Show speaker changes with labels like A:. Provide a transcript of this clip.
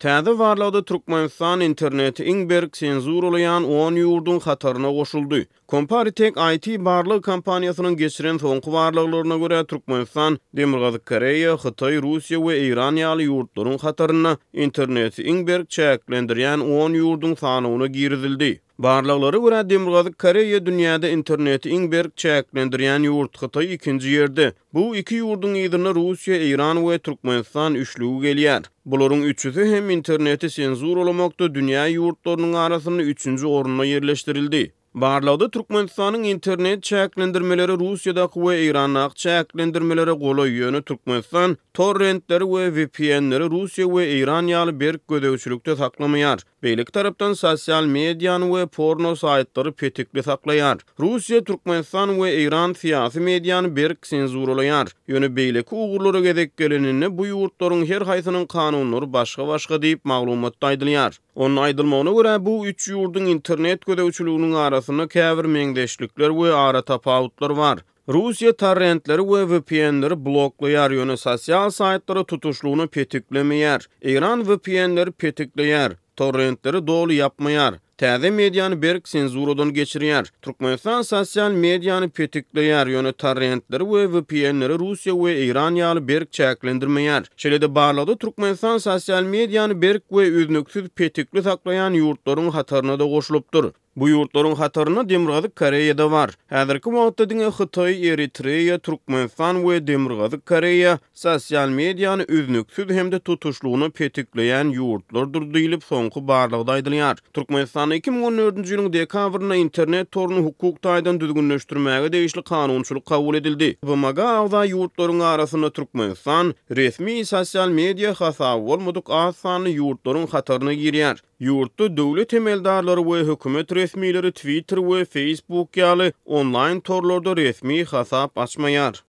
A: Täze barlagda Türkmenistan interneti iň berk senzuralaýan on ýurduň hataryna goşuldy. Comparitech IT barlag kompaniýasynyň geçiren soňky barlaglaryna görä, Türkmenistan Demirgazyk Koreýa, Hytaý, Russiýa we Eýran ýaly ýurtlaryň hatarynda interneti iň berk çäklendirýän on ýurduň sanawyna girizildi. Barlaglara görä, Demirgazyk Koreýa dünýäde interneti iň berk çäklendirýän ýurt, Hytaý ikinji ýerde. Bu iki ýurduň yzynda Russiýa, Eýran we Türkmenistan üçlügi gelýär. Bularyň üçüsi hem interneti senzuralamakda dünýä ýurtlarynyň arasynda üçünji orunda ýerleşdirildi. Barlagda Türkmenistanyň internet çäklendirmeleri Russiýadaky we Eýrandaky çäklendirmelere golaý, ýöne Türkmenistan torrentleri we VPN-leri Russiýa we Eýran ýaly berk gözegçilikde saklamaýar. Beýleki tarapdan sosial mediany we porno saýtlary petikli saklaýar. Russiýa, Türkmenistan we Eýran syýasy mediany berk senzuralaýar. Ýöne beýleki ugurlara gezek geleninde bu ýurtlaryň her haýsynyň kanunlary başga-başga diýip, maglumatda aýdylýar. Onda aýdylmagyna görä, bu üç ýurduň internet gözegçiliginiň arasynda käbir meňzeşlikler we aratapawutlar bar. Russiýa torrentleri we VPN-leri bloklaýar, ýöne sosial saýtlary tutuşlygyna petiklemeýär. Eýran VPN-leri petikleýär, torrentleri doly ýapmaýar. Täze mediany berk senzuradan geçirýär. Türkmenistan sosial mediany petikleýär, ýöne torrentleri we VPN-leri Russiýa we Eýran ýaly berk çäklendirmeýär. Şeýle-de barlagda Türkmenistan sosial mediany berk we üznüksiz petikli saklaýan ýurtlaryň hataryna-da goşulypdyr. Bu ýurtlaryň hatarynda Demirgazyk Koreýa-da bar. Häzirki wagtda diňe Hytaý, Eritreýa, Türkmenistan we Demirgazyk Koreýa sosial mediany üznüksiz hem-de tutuşlygyna petikleýän ýurtlardyr diýlip, soňky barlagda aýdylýar. Türkmenistanda 2014-nji ýylyň dekabrynda internet toruny hukuk taýdan düzgünleşdirmäge degişli kanunçylyk kabul edildi. BMG-a agza ýurtlaryň arasynda Türkmenistan resmi sosial media hasaby bolmadyk az sanly ýurtlaryň hataryna girýär. Ýurtda döwlet emeldarlary we hökümet resmileri Twitter we Facebook ýaly onlaýn torlarda resmi hasap açmaýar.